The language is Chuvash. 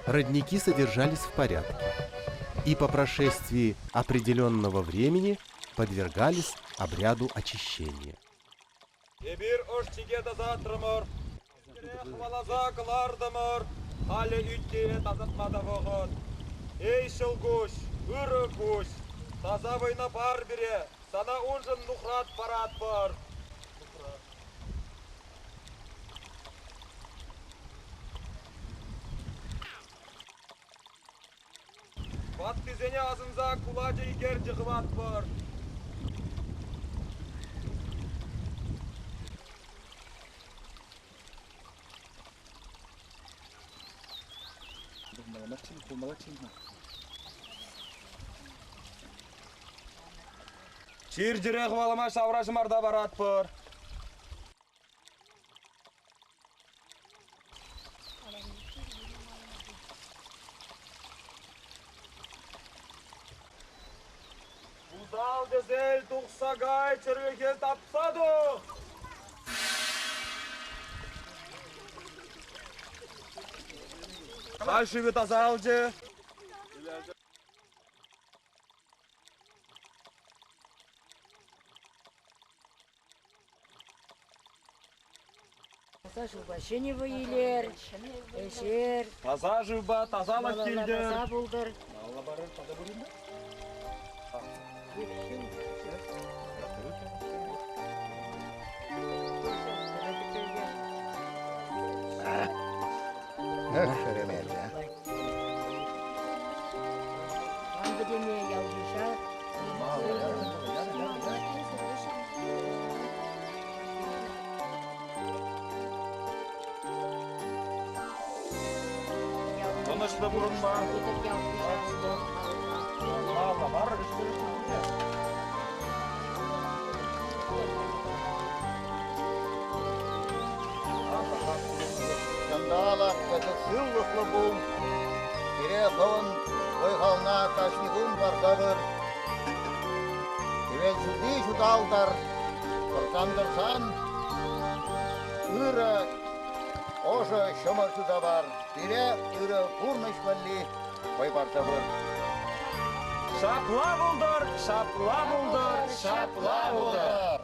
Родники содержались в порядке и по прошествии определенного времени подвергались обряду очищения. Эпир ӑш-чике тасатрӑмӑр, хӑваласа кӑлартӑмӑр, халӗ ӳт-тире тасатма та вӑхӑт. Эй, ҫӑлкуҫ, ырӑ куҫ, таса вӑйна пар пире, сана уншӑн нухрат паратпӑр. Ваттисене асӑнса кулачӑ икерчӗ хыватпӑр. Чир-чӗре хӑвалама ҫавра ҫӑмарта паратпӑр. Усал-тӗсел тухса кай, чӗрлӗхе тапса тух! Халь шывӗ тасалчӗ. Таса шывпа ҫӗнӗ вӑй илер, ӗҫер. Таса шывпа тасалӑх килтӗр. Таса пултӑр. Эх, шеремет, а. Ан пӗтеме ял-йыша. Тӑнӑҫлӑ пурӑнма. Алла мар, Ҫанталӑк тата сывлӑхлӑ пул. Пире хӑвӑн вӑй-хална кашни кун парса пыр. Хӗвел ҫути ҫуталтӑр, тӑрсан-тӑрсан ырӑ, ӑшӑ ҫӑмӑр ҫуса пар. Пире ырӑ пурнӑҫ валли вӑй парса пыр. Ҫапла пултӑр, ҫапла пултӑр, ҫапла пултӑр.